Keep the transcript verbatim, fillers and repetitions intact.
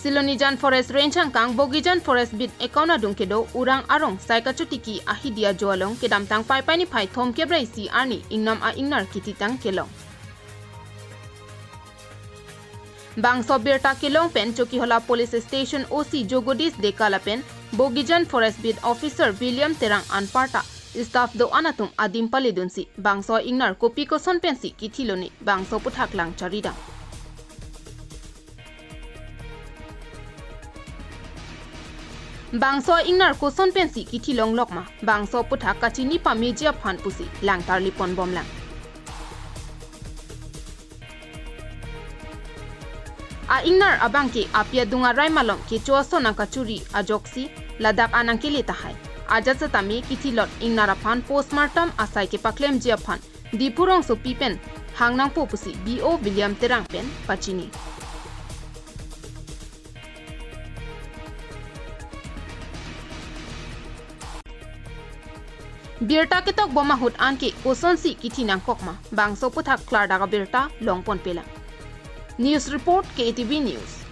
Silonijan Forest Range angkang Bogijan Forest Beat account adung kedo Urang Arong Sai Kachotiki ahidi ajo along kedamtang Paipai niphai thomkep ra isi arni ingnam a-ingnar kititang kelong. Bangso birta kelong pen Chokihola Police Station O C Jagadish Deka lapen Bogijan Forest Beat Officer William Terang anparta staff do-an atum adim paledunsi bangso ingnar kopi koson pensi kithilone bangso aputhak lang charidam. Bangso ingnar koson pensi kithilonglok ma, bangso aputhak kachini pameji aphan pusi lang tarlipon bomlang. A-ingnar abangke api adung arai malom kecho ason nangkachuri ajoksi ladak anang kele tahai. Ajat setame kithilot ingnar aphan postmortem asai kepaklemji aphan Diphu rongsopi pen hang nangpo pusi B O William Terang pen pachini. Birta ketok bom ahut anke kosonsi kithi nangkok ma, bangso aputhak klardak abirta longpon pelang. News report, K A T V News.